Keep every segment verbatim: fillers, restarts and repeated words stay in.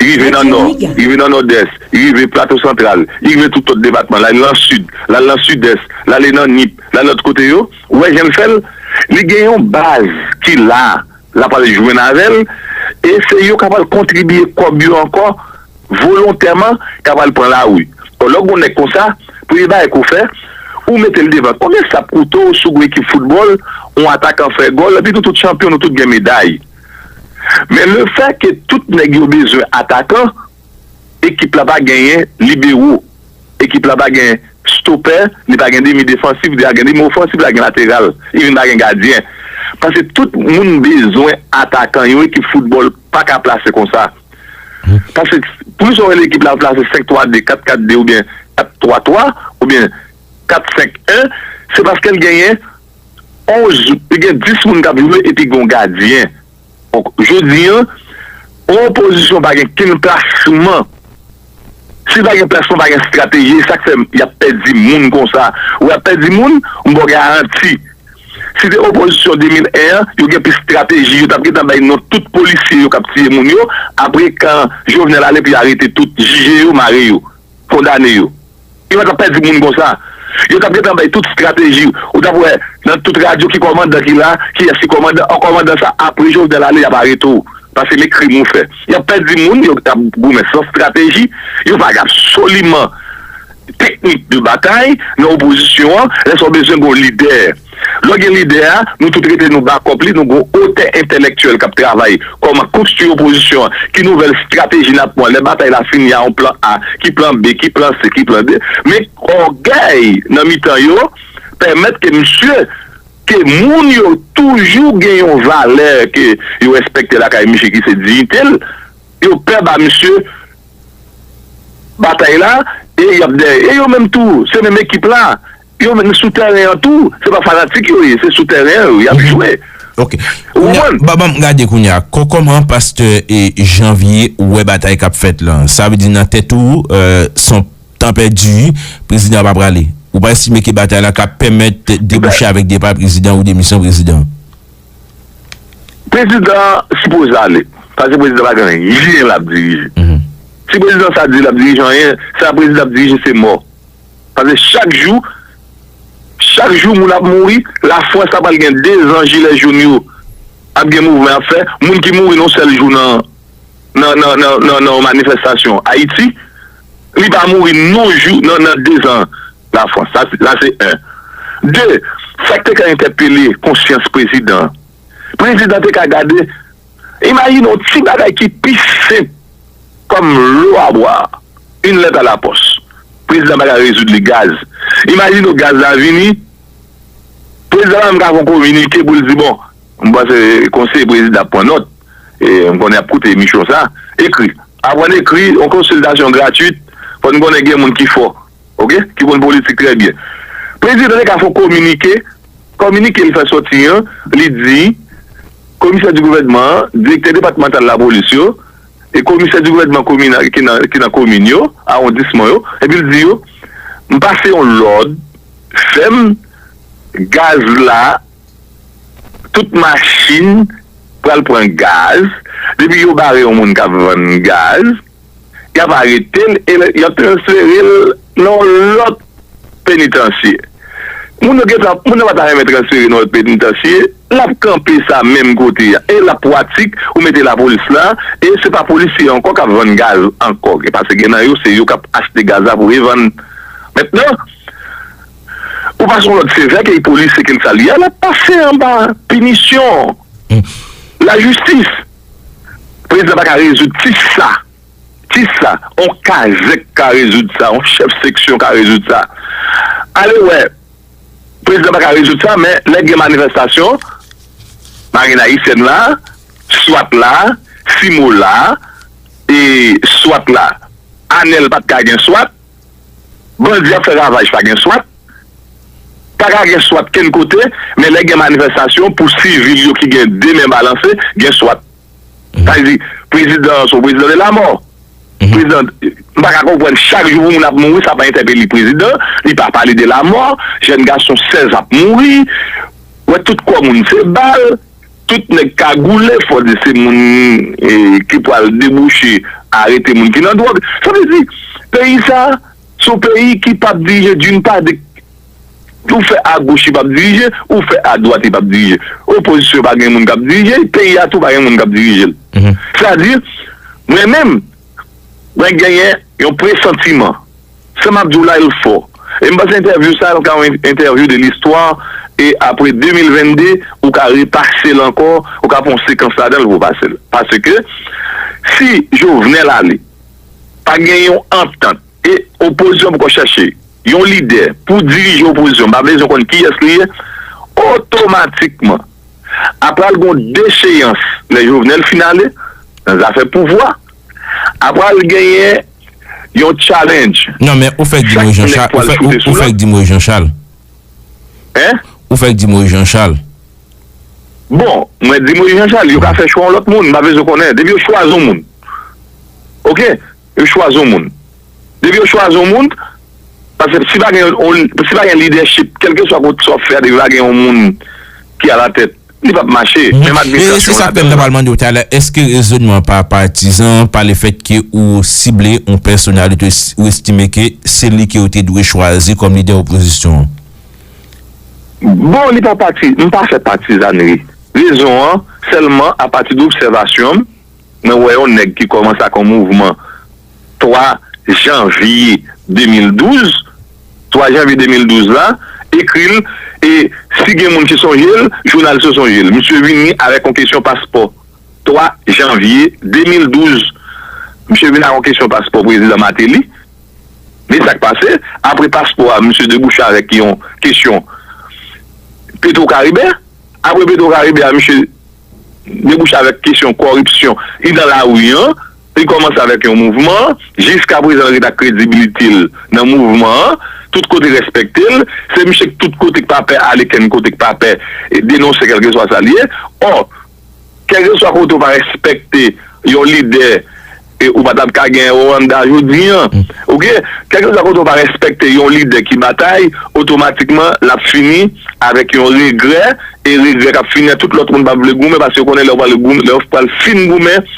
rive nan Nò, rive nan Nòdès, rive Plato Santral, rive tout lòt depatman, l al nan Sid, l al nan Sidès, l ale nan Nip, l al lòt kote yo, ou wè jan l fè l, li gen yon baz ki la, l ap al jwenn avè l, e se yo k ap al kontribye kòb yo ankò, volontèman, k ap al pran lari. Bon, lè w gen yon nèg konsa, premye bagay ke w fè, ou mete l devan. Konbyen sa ap koute w si w gon ekip foutbòl, yon atakan fè gòl, epi nou tout chanpyon, nou tout gen meday. Men lefètke tout nèg yo bezwen atakan, ekip la pa genyen libero, ekip la pa gen stopè, li pa gen demi defansif, li pa gen demi ofansif, li pa gen lateral, li vin pa gen gadyen. Paske tout moun bezwen atakan, yon ekip foutbòl pa ka plase konsa. Paske pou sa w wè ekip la plase senk twa de, kat kat de oubyen kat twa twa oubyen kat senk en, se paske l genyen onz, li gen dis moun k ap jwe epi gen yon gadyen. Donk, jodi an, yon opozisyon pa gen kenn plasman. Si pa gen plasman, pa gen estrateji, e sa k fè y ap pèdi moun konsa. Ou ap pèdi moun, m ba w garanti. Si te opozisyon de mil en an, yo gen plis estrateji, yo t ap gentan bay non tout polisye yo k ap tiye moun yo, apre kan Jovenel ale pou y arete tout, jije yo, mare yo, kondane yo. Yo pa t ap pèdi moun konsa. Yo t ap gentan bay tout estrateji. Ou t ap wè nan tout radyo ki kòmandan ki la, kiyès ki kòmandan, an kòmandan sa, apre Jovenel ale, y ap arete w. Paske men krim ou fè. Y ap pèdi moun, yo t ap goumen san estrateji, yo pa gen absoliman teknik de batay nan opozisyon an, lè sa w bezwen gen yon lidè. Lè w gen lidè a, nou tout rete nou bakòp li, nou gen yon otè entèlektyèl k ap travay kòman konstwi opozisyon an, ki nouvèl estrateji n ap pran, lè batay la fini a yon plan A, ki plan B, ki plan C, ki plan D. Men ògèy nan mitan yo pèmèt ke misye, ke moun yo toujou gen yon valè ke yo respekte lakay misye ki se diyite l, yo pè ba misye batay la, e y ap dèyè. E yo menm tou, se menm ekip la, yo menm sou tèren an tou, se pa fanatik yo ye, se sou tèren an yo, y ap jwe. Ok. Ou konprann? Ban m gade kounye a, kò-, kòman pastè e Janvier wè batay k ap fèt lan? Sa vle di nan tèt ou, euh, se yon tan pèdi, prezidan an pa prale. Ou pa estime ke batay la ka pèmèt debouche avèk depa prezidan ou demisyon prezidan? Prezidan an sipoze ale. Paske prezidan pa gen anyen l ap dirije. Si prezidan sa di l ap dirije anyen, sa prezidan ap dirije se mò. Paske chak jou, chak jou moun ap mouri, Lafrans la pral gen de zan jilè joun yo ap gen mouvman y ap fè, moun ki mouri nan yon sèl jou nan, nan, nan, nan, nan, nan yon manifestasyon Ayiti, li pa mouri nan yon jou, nan, nan de zan Lafrans. Sa, se- sa se en. De, sa k te ka entèpele konsyans prezidan an. Prezidan te ka gade, imajine yon ti bagay ki pi senp kòm lo a bwa, une lettre à la poste. Prezidan pa ka rezoud li gaz. Imajine w gaz la vini, prezidan pa menm ka fè yon kominike pou l di, bon, m panse konseye prezidan ap pran nòt, e m konnen y ap koute emisyon sa, ekri. Aprann ekri, yon konsiltasyon gratwit, fò n konnen gen moun ki fò, ok, ki konn politik trè byen. Prezidan te ka fè yon kominike, kominike l fè sòti an, li di, komisè di gouvènman an, direktè depatmantal lapolis yo, e komisè di gouvènman kominal ki nan, ki nan komin yo, awondisman yo, epi l di yo, m pase yon lòd fèm, gaz la, tout machin pral pran gaz, depi yo bare yon moun k ap vann gaz, y ap arete l e y ap transfere l nan yon lòt penitansye. Moun yo gentan, moun nan pa ta renmen transfere nan lòt penitansye, l ap kanpe sa menm kote a. E l ap pwatik, ou mete lapolis la, e se pa polisye ankò k ap vann gaz ankò, paske gen nan yo, se yo k ap achte gaz la pou revann. Mentnan, ou pase yon lòd sevè ke polisye ke l sa li a, l ap pase anba pinisyon lajistis. Prezidan pa ka rezoud ti sa. Ti sa, yon kazèk ka rezoud sa, yon chèf seksyon ka rezoud sa. Ale wè, prezidan pa ka rezoud sa, men lè gen manifestasyon, Marin Ayisyèn la, swat la, Simo la, e swat la. Anèl pa t ka gen swat, bandi ap fè ravaj pa gen swat, pa ka gen swat kenn kote, men lè gen manifestasyon pou sivil yo ki gen de men balanse, gen swat. Sa vle di, prezidan an se yon prezidan de lamò. Prezidan, m pa ka konprann, chak jou pou moun ap mouri, sa pa entèpele prezidan, li pa pale de lamò, jèn gason sèz ap mouri, wè tout kò moun se bal, tout nèg kagoule, fò di se moun e, ki pral debouche arete moun ki nan dwòg. Sa vle di, peyi sa, se yon peyi ki p ap dirije d'une part de, ou fè agoch li p ap dirije, ou fè adwat li p ap dirije. Opozisyon pa gen moun k ap dirije, peyi a tou pa gen moun k ap dirije l. Sa di, mwen menm, mwen genyen yon presantiman. Sa m ap di w la, l fò. E m panse entèvyou sa a, l ka yon entèvyou de listwa, e apre de mil vennde, ou ka repase l ankò, ou ka pran yon sekans ladan l pou w pase l. Paske, si Jovenel ale, pa gen yon antant, e opozisyon poko chèche yon lidè pou dirije opozisyon, m pa bezwen konn kiyès li ye, otomatikman, apral gon decheyans lè Jovenel fin ale nan zafè pouvwa. Apral genyen yon challenge. Non, men ou fèk di Moïse Jean Charles. Ou fèk, ou, ou fèk di Moïse Jean Charles. Hein? Ou fèk di Moïse Jean Charles. Bon, mwen di Moïse Jean Charles, yo ka fè chwa yon lòt moun, m pa bezwen konnen. Depi yo chwazi yon moun. Oke? Yo chwazi yon moun. Depi yo chwazi yon moun, paske si pa gen, on, si pa gen lidèchip, kèlkeswa kote sa w ap fè a, depi pa gen yon moun ki alatèt, li p ap mache. Menm administrasyon yo ladan. E se sa k fè m ta pral mande w talè, èske rezònman pa patizan, pa lefètke ou sible yon pèsonalite, ou estime ke se li ke ou te dwe chwazi kòm lidè opozisyon an? Bon, li pa pati, m pa fè patizanri. Rezon an, sèlman apati de obsèvasyon m, mwen wè yon nèg ki kòmanse ak yon mouvman twa janvye de mil douz, twa janvye de mil douz la, ekri l, e si gen moun ki sonje l, jounalis yo sonje l. Misye vini avèk yon kesyon paspò, twa janvye de mil douz. Misye vini ak yon kesyon paspò prezidan Martelly. Men sa k pase, apre paspò a, misye debouche avèk yon kesyon Petro Caribe. Apre Petro Caribe a, misye debouche avèk kesyon kòripsyon. Li nan lari an, li kòmanse avèk yon mouvman, jiskaprezan l ret ak kredibilite l nan mouvman an, tout kote respekte l, se misye k tout kote k pa pè ale kenn kote k pa pè e denonse kèlkeswa sa l ye. Ò, kèlkeswa kote w pa respekte yon lidè, e ou pa t ap ka gen Rwanda jodi an. Oke? Kèlkeswa kote w pa respekte yon lidè ki batay, otomatikman l ap fini avèk yon regrè, e regrè k ap fini an, tout lòt moun p ap vle goumen, paske yo konnen lè w pral goumen, lè w pral fin goumen,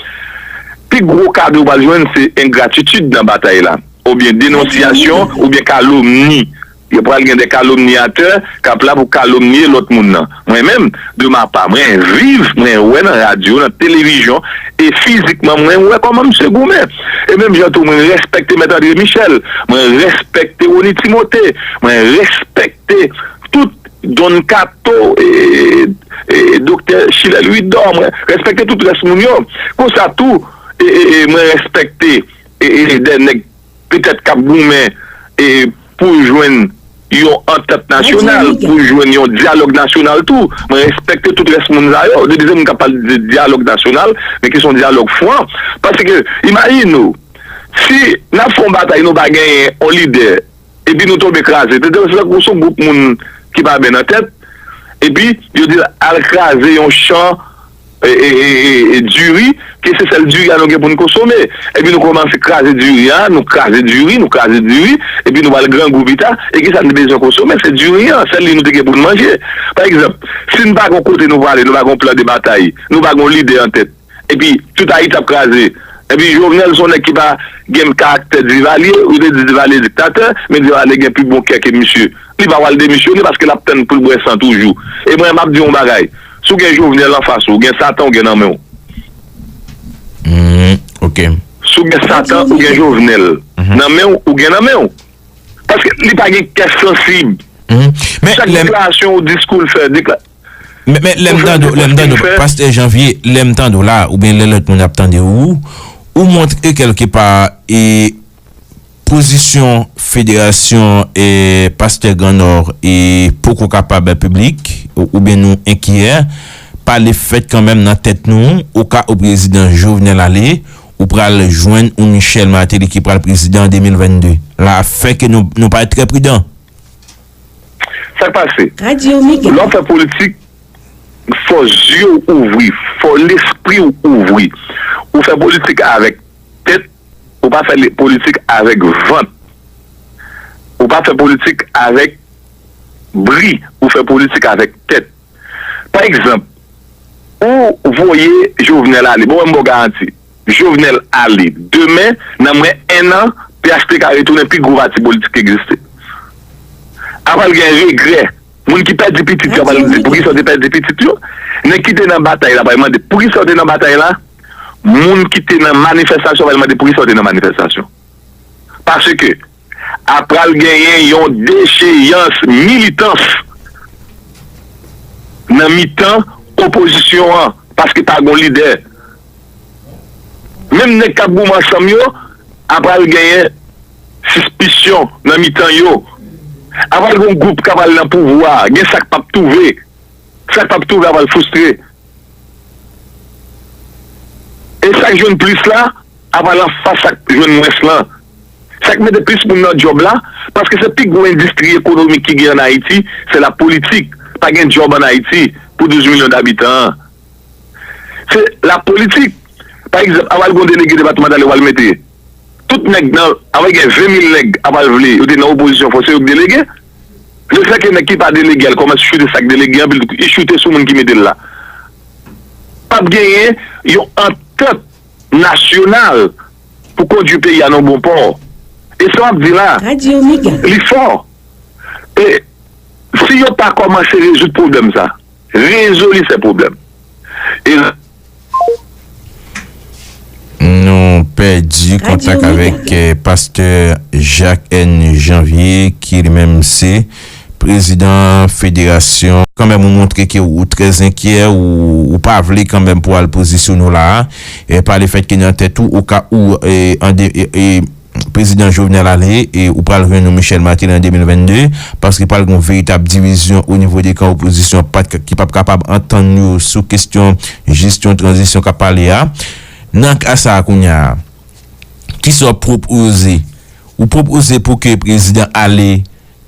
pi gwo kado w pral jwenn se engratitid nan batay la, oubyen denonsiyasyon, oubyen kalomni. Yo pral gen de kalomniyatè k ap la pou kalomniye lòt moun nan. Mwen menm, de ma pa, mwen viv, mwen wè nan radyo, nan televizyon, e fizikman mwen wè kòman misye goumen. E menm jan tou, mwen respekte Mèt André Michel, mwen respekte Rony Timothé, mwen respekte tout Don Kato, e, e, Doktè Chilè Louidor, mwen respekte tout rès moun yo. Konsa tou, e, e, e, mwen respekte, e, e, de nèg petèt k ap goumen, e, pou jwenn yon antant nasyonal, pou jwenn yon dyalòg nasyonal tou. Mwen respekte tout rès moun sa yo. Depi se moun k ap pale de dyalòg nasyonal, men ki se yon dyalòg fran. Paske, imajine w, si n ap fè yon batay, nou pa genyen yon lidè, epi nou tonbe kraze. Se tankou se yon gwoup moun ki pa byen nan tèt, epi yo di l al kraze yon chan, e, e, e, e, e, diri, ke se sèl diri a nou gen pou n konsome. Epi nou kòmanse kraze diri a, nou kraze diri, nou kraze diri, epi nou pral grangou pita, e kisa n bezwen konsome? Se diri an, sèl li nou te gen pou n manje. Pa egzanp, si n pa gen yon kote nou prale, nou pa gen yon plan de batay, nou pa gen yon lidè an tèt, epi tout Ayiti ap kraze. Epi Jovenel se yon nèg ki pa gen karaktè Divalye, ou te di Divalye diktatè, men Divalye gen pi bon kè ke misye. Li pa pral demisyone paske l ap tann pou l bwè san toujou. E mwen, m ap di yon bagay. Si w gen Jovenel anfas ou, ou gen Satan, ou gen nan men w. Hmm, ok. Si w gen Satan, ou gen Jovenel nan men w, ou gen nan men w. Paske li pa gen kè sansib. Mhm. Men chak deklarasyon ou diskou l fè, dekla- Men, men lè m tande w, lè m tande w, Pastè Janvier, lè m tande w la, oubyen lè lòt moun ap tande w, ou montre kèlkepa, e, pozisyon federasyon, e, Pastè Grand Nord, e, poko kapab piblik, ou, oubyen nou enkyè, pa lefèt kanmenm nan tèt nou, oka o prezidan Jovenel ale, ou pral jwenn yon Michel Martelly ki pral prezidan an de mil vennde. La, fè ke nou, nou parèt trè pridan. Sa k pase? Lè w fè politik, fò zye w ouvri, fò lespri w ouvri. Ou fè politik avèk tèt, ou pa fè li-, politik avèk vant. Ou pa fè politik avèk bri, ou fè politik avèk tèt. Pa egzanp, voye Jovenel ale. Bon, mwen m ba w garanti. Jovenel ale. Demen, nan mwens en an, P H T K retounen pi gwo pati politik ki egziste. Apral gen regrè. Moun ki pèdi pitit yo pral di poukisa yo te pèdi pitit yo. Nèg ki te nan batay la pral mande poukisa yo te nan batay la. Moun ki te nan manifestasyon pral mande poukisa yo te nan manifestasyon. Paske apral genyen yon decheyans militans nan mitan opozisyon an, paske pa gon lidè. Menm nèg k ap goumen ansanm yo, apral genyen sispisyon nan mitan yo. Apral gon gwoup k apral nan pouvwa, gen sa k p ap twouve. Sa k p ap twouve apral fristre. E sa k jwenn plis la, apral anfas sa k jwenn mwens lan. Sa k mete plis moun nan djòb la, paske se pi gwo endistri ekonomik ki gen ann Ayiti, se lapolitik. Pa gen djòb ann Ayiti pou douz milyon dabitan an. Se lapolitik. Pa egzanp, apral gen yon delege depatmantal yo pral mete. Tout nèg nan, apral gen ven mil nèg apral vle, yo te nan opozisyon, fò se yo k delege. Lefètke nèg ki pa delege al kòmanse choute sa k delege, anpil, li choute sou moun ki mete l la. P ap genyen yon antant nasyonal pou kondui peyi a nan bon pò. E sa w ap di la, li fò. E si yo pa kòmanse rezoud pwoblèm sa, rezoli se pwoblèm. E Nou pèdi kontak avèk eh, pastè Jacques N. Janvier, ki li menm se prezidan federasyon. Kanmenm ou montre ke ou trè enkyè, ou, ou pa vle kanmenm pou al pozisyone w la a. E pa lefèt ke nan tèt ou, ou ka ou e, an de, e, e, prezidan Jovenel ale e ou pral jwenn yon Michel Martelly an de mil vennde, paske pral gen yon veritab divizyon o nivo de kan opozisyon pa t, ki p ap kapab antann yo sou kesyon jesyon tranzisyon k ap pale a. Nan ka sa a kounye a, kisa w pwopoze? Ou pwopoze pou ke prezidan ale,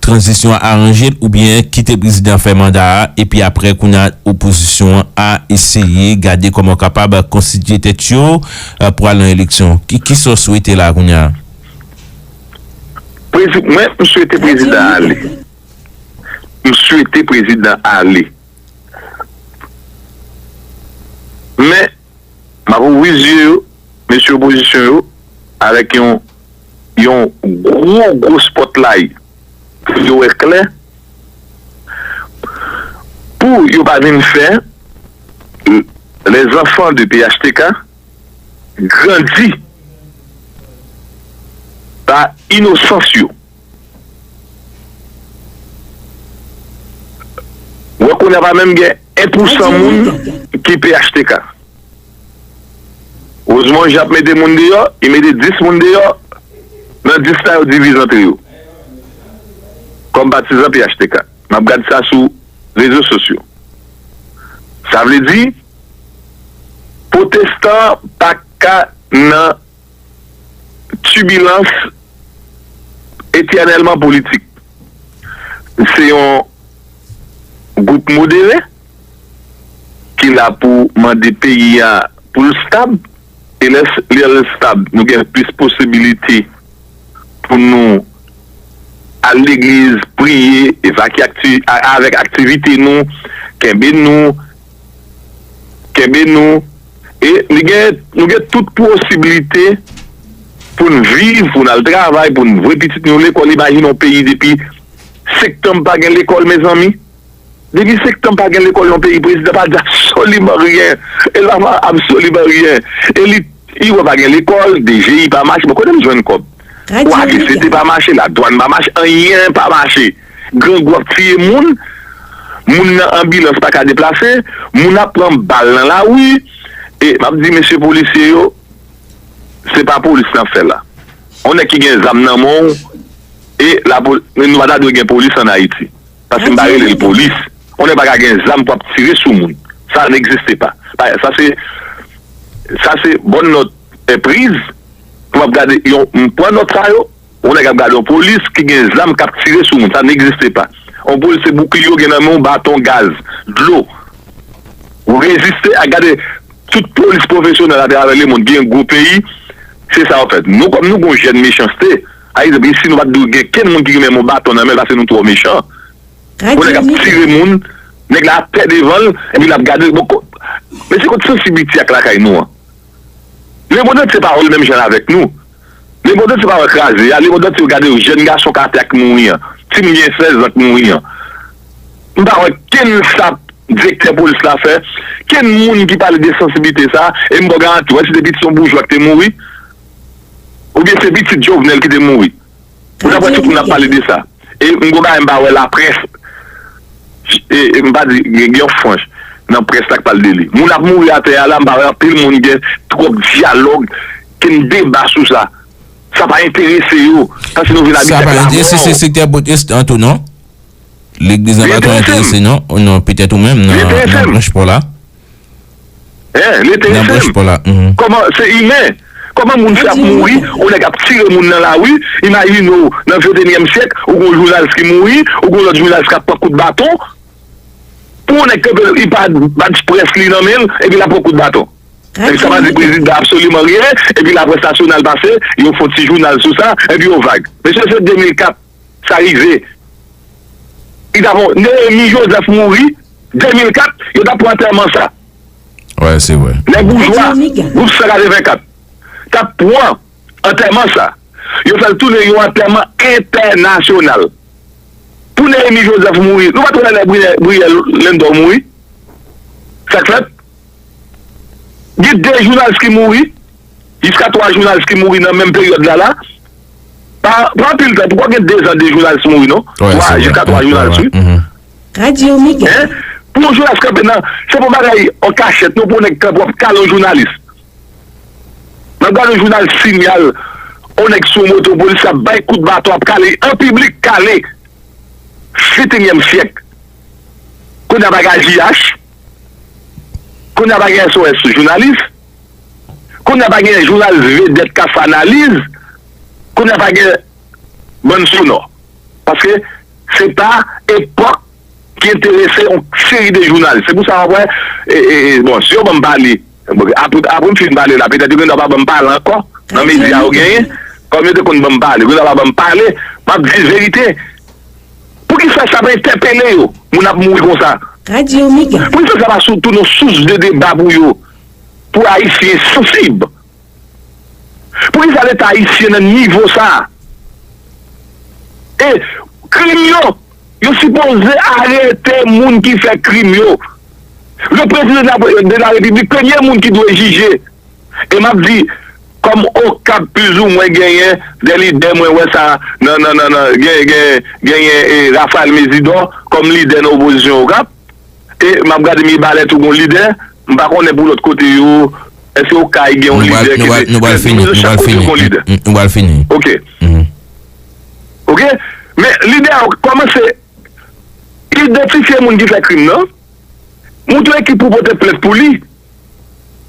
tranzisyon an aranje l oubyen kite prezidan fè manda a epi apre kounye a opozisyon an eseye gade kòman yo kapab konstitye tèt yo pou al nan eleksyon? Ki, kisa w swete la kounye a? Prezi, mwen, m swete prezidan ale. M swete prezidan ale. Men, m ap ouvri zye yo, mesye opozisyon yo, avèk yon, yon gwo, gwo spotlight pou yo wè klè, pou yo pa vin fè les enfants de P H T K grandi pa inosans yo. Ou wè kounye a pa menm gen en pousan moun ki P H T K. Rosemond Jean ap mete moun deyò, li mete dis moun deyò, nan dis la yo divize antre yo. Kòm patizan P H T K. M ap gad sa sou rezo sosyo. Sa vle di, pwotestan pa ka nan tibilans etènèlman politik. Se yon gwoup modere ki la pou mande peyi a pou l stab, e lè lè l stab, nou gen plis posibilite pou nou al legliz, priye, evakye akti, avèk aktivite nou, kenbe nou, kenbe nou. E li gen, nou gen tout posiblite pou n viv, pou n al travay, pou n voye pitit nou lekòl. Imajine yon peyi depi septanm pa gen lekòl, mezanmi. Depi septanm pa gen lekòl nan peyi, prezidan pa di absoliman ryen. E la pa absoliman ryen. E li, li wè pa gen lekòl, D G I pa mache, bon, kote m jwenn kòb? Pou A V C T pa mache, ladwàn pa mache, anyen pa mache. Grangou ap tiye moun, moun nan anbilans pa ka deplase, moun ap pran bal nan lari. E m ap di mesye polisye yo, se pa polis n ap fè la. Yon nèg ki gen zam nan men w, e lapoli, nou pa ta dwe gen polis ann Ayiti. Paske m pa rele l polis. Yon nèg pa ka gen zam pou ap tire sou moun. Sa n egziste pa. Sa se, sa se bòn nòt priz. Pou m ap gade, yon, m pran nòt sa yo. Yon nèg ap gade yon polis ki gen zam k ap tire sou moun. Sa n egziste pa. Yon polis se boukliye w gen nan men w, baton, gaz, dlo. Ou reziste ak, gade, tout polis pwofesyonèl atravè lemonn ki gen gwo peyi, se sa yo fè. Nou, kòm nou gen yon jèn mechanste, pa egzanp, isi nou pa t dwe gen kenn moun ki gen menm yon baton nan men l paske nou twò mechan. Yon nèg ap tire moun, nèg la atè devan l, epi l ap gade, bon, ko-, Mesye, kote sansiblite ak lakay nou an? Lemonn antye pa wè l menm jan avèk nou. Lemonn antye pa wè kraze a. Lemonn antye yo gade yo, jèn gason k atè ak mouri an. Timoun gen sèz an k mouri an. M pa wè kenn sa direktè polis la fè. Kenn moun ki pale de sansiblite sa. E m ba w garanti, w wè si te pitit yon boujwa k te mouri, oubyen se pitit Jovenel ki te mouri. Ou t ap wè tout moun ap pale de sa. E m gon bagay m pa wè laprès, e, e m pa di gen, gen yon franch nan près la k pral de li. Moun ap mouri atè a la, m pa wè anpil moun gen twòp dyalòg, gen deba sou sa. Sa pa enterese yo, paske nou vin abite ak lamò. Sa pa enterese se sektè pwotestan tou, non? Legliz la pa twò enterese, non? Non, petèt ou menm nan, nan branch pa w la. Hein, li enterese m. Kòman se imen? Kòman moun sa ap mouri? Yon nèg ap tire moun nan lari. Imajine w, nan ventenyèm syèk, ou gon jounalis ki mouri, ou gon lòt jounalis k ap pran kout baton. Pou yon nèg kanpe, li pa bat près li nan men l, epi l ap pran kout baton. Epi sa pa di prezidan absoliman ryen, epi laprès nasyonal pase, yo fè yon ti jounal sou sa, epi yo vag. Mesye, se de mil kat sa rive. Li t ap, Neyemi Joseph mouri, de mil kat, yo t ap pran antèman sa. Wè, se vre. Lè boujwa, gwoup san katrevenkat, t ap pran antèman sa. Yo fè l tounen yon antèman entènasyonal. Pou Neyemi Joseph mouri, nou pa t wè lè Briyè, Briyè Lendò mouri? Sa k fèt? Gen de jounalis ki mouri, jiska twa jounalis ki mouri nan menm peryòd la la. Pa, pa anpil tan, poko gen de zan de jounalis mouri, non? Twa, jiska twa jounalis, wi. Radyo Mega. Hein? Pou yon jounalis kanpe nan, se pa bagay an kachèt, non, pou yon nèg kanpe, w ap kale yon jounalis. M ap gade yon jounalis Signal, yon nèg sou yon moto, polis ap bay kout baton, ap kale, an piblik, kale. Ventenyèm syèk. Kounye a pa gen J H. Kounye a pa gen S O S jounalis. Kounye a pa gen jounalis vedèt k ap fè analiz. Kounye a pa gen bann sonò. Paske se pa epòk ki enterese yon seri de jounalis. Se pou sa w ap wè, e, e, e, bon, si yo ban m pale, apre, apre m fin pale la, petèt yo gendwa pa ban m pale ankò nan medya yo genyen, kòm yo te konn ban m pale, yo gendwa pa ban m pale, m ap di verite. Poukisa sa pa entèpele yo, moun ap mouri konsa? Radyo Mega. Poukisa sa pa sou, tounen yon sous de deba pou yo, pou Ayisyen sansib? Poukisa Leta ayisyen nan nivo sa a? E krim yo, yo sipoze arete moun ki fè krim yo. Le président de la, de la République, premye moun ki dwe jije. E m ap di, kòm Okap plizoumwen genyen de lidè, mwen wè sa nan, nan, nan, nan, gen, gen, genyen, e, Raphaël Mésidor kòm lidè nan opozisyon Okap. E m ap gade Mibalè tou gon lidè. M pa konnen pou lòt kote yo, èske Okay gen yon lidè ki te, nou pral fini, nou pral fini, nou pral fini. Ok. Ok? Men lidè yo kòmanse idantifye moun ki fè krim nan, monte yon ekip pou pote plent pou li.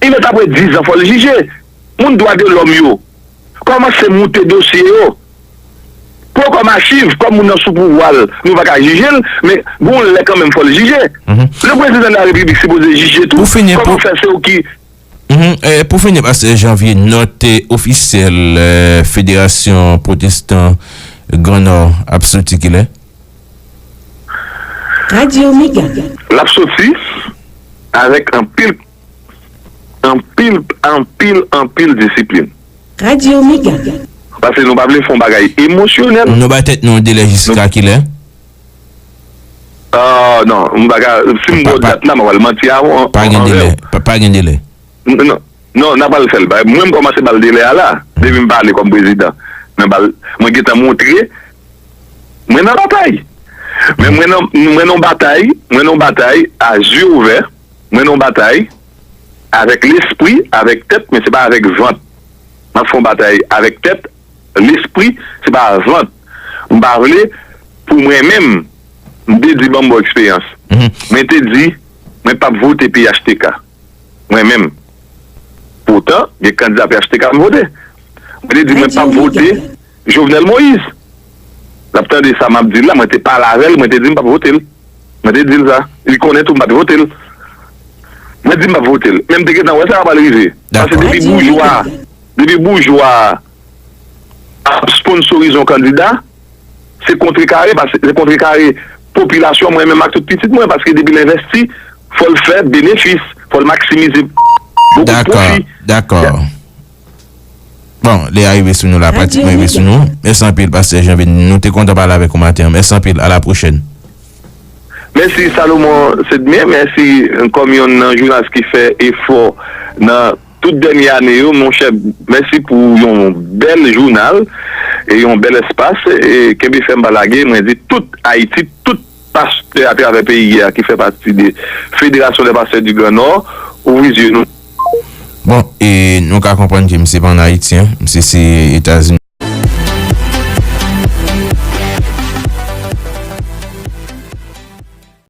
Li mèt apre diz an, fò l jije. Moun dwa de lòm yo kòmanse moute dosye yo. Pran kòm achiv, kòm moun nan sou pouvwa l, nou pa ka jije l, men gon lè kanmenm fò l jije. Le président de la République sipoze jije tou. Kòman fè se ou ki. Mhm. Eh, pou fini, Pastè Janvier, nòt, eh, ofisyèl, eh, Federasyon Pwotestan Gran Nò ap soti kilè? Radyo Mega. L ap soti avèk anpil, anpil, anpil, anpil disiplin. Radyo Mega. Paske nou pa vle fè yon bagay emosyonèl. Nou ba tèt nou delè jiska kilè? Ah, non, m pa ka, si m ba w dat la, m ap pral manti a w. Pa gen delè, pa, pa gen delè. Non, non, n ap pral fè l. Mwen, m kòmanse ba l delè a la. Depi m pale kòm prezidan, mwen ba l, mwen gentan montre mwen nan batay. Men mwen nan, mwen nan batay, mwen nan batay a zye ouvè, mwen nan batay avèk lespri, avèk tèt, men se pa avèk vant. M ap fè yon batay avèk tèt, lespri, se pa vant. M pa vle pou mwen menm, m te di, ban m ba w eksperyans. Mwen te di, mwen p ap vote P H T K. Mwen menm. Poutan, gen kandida P H T K m vote. Mwen te di, mwen p ap vote Jovenel Moïse. L ap tande sa m ap di l la, mwen te pale avè l, mwen te di m p ap vote l. Mwen te di l sa. Li konnen tou m pa t vote l. Mwen di m p ap vote l. Men m te gentan wè sa k ap pral rive. Paske depi boujwa, depi boujwa ap sponsorize yon kandida, se kontrekare, paske se kontrekare popilasyon mwen menm ak tout pitit mwen, paske depi l envesti, fò l fè benefis. fò l maksimize bokou de pwofi. Dakò, dakò. Bon, lè a rive sou nou la, pratikman rive sou nou. Mèsi anpil, pastè Jean Vin. Nou te kontan pale avèk ou maten an. Mèsi anpil, a la pwochèn. Mèsi Salomon Sedmien, mèsi kòm yonn nan jounalis ki fè efò nan tout dènye ane yo, monchè, mèsi pou yon bèl jounal e yon bèl espas. E kenbe fèm pa lage, mwen di tout Ayiti, tout pastè atravè peyi a ki fè pati de Fédération des Pasteurs du Grand Nord, ouvri zye nou. Bon, e nou ka konprann ke misye pa ann Ayiti, misye se Etazini.